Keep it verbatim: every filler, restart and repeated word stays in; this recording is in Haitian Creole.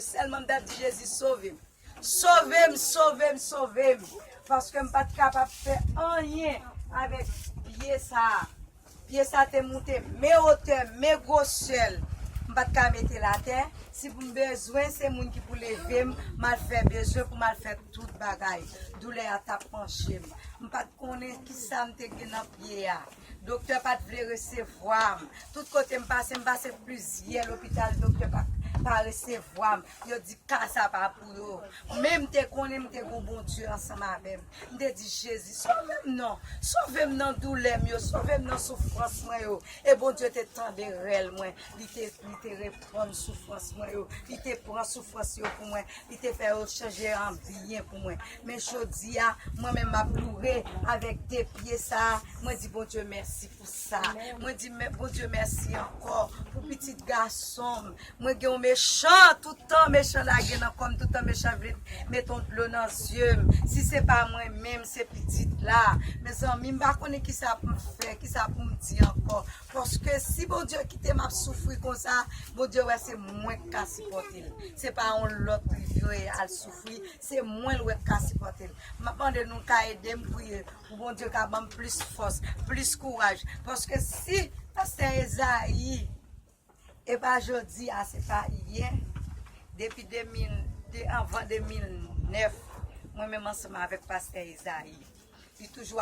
Sèlman m t ap di, Jezi, sove m. Sove m, sove m, sove m. Paske m pa t kapab fè anyen avèk pye sa a. Pye sa te moute men wotè, men gwosè l. M pa t ka mete l atè. Si pou m bezwen, se moun ki pou leve m, m al fè bezwen pou m al fè tout bagay. Doulè a t ap panche m. M pa t konnen kisa m te gen nan pye a. Doktè pa t vle resevwa m. Tout kote m pase, m pase plizyè lopital, doktè pa, pa resevwa m. Yo di ka sa pa pou yo. Men m te konnen m te gon Bondye ansanm avè m. M te di, Jezi, sove m non. Sove m nan doulè m yo, sove m nan soufrans mwen yo. E Bondye te tande rèl mwen. Li te, li te reponn soufrans mwen yo. Li te pran soufrans yo pou mwen. Li te fè yo chanje an byen pou mwen. Men jodi a, mwen menm m ap loure avèk de pye sa a. Mwen di Bondye mèsi pou sa. Mwen di Bondye mèsi ankò pou pitit gason m. Mwen gen yon mechan, tout tan mechan lage nan kò m, tout tan mechan vle mete yon dlo nan zye m. Si se pa mwen menm, se pitit la. Mezanmi, m pa konnen kisa pou m fè, kisa pou m di ankò. Paske si Bondye kite m ap soufri konsa, Bondye wè se mwen k ka sipòte l. Se pa yon lòt li vle al soufri, se mwen l wè k ka sipòte l. M ap mande nou ka ede m priye pou Bondye ka ban m plis fòs, plis kouraj. Paske si pastè Ezayi, e pa jodi a, se pa yè, depi de mil, de, anvan de mil nèf, mwen menm ansanm avèk pastè Ezayi, li toujou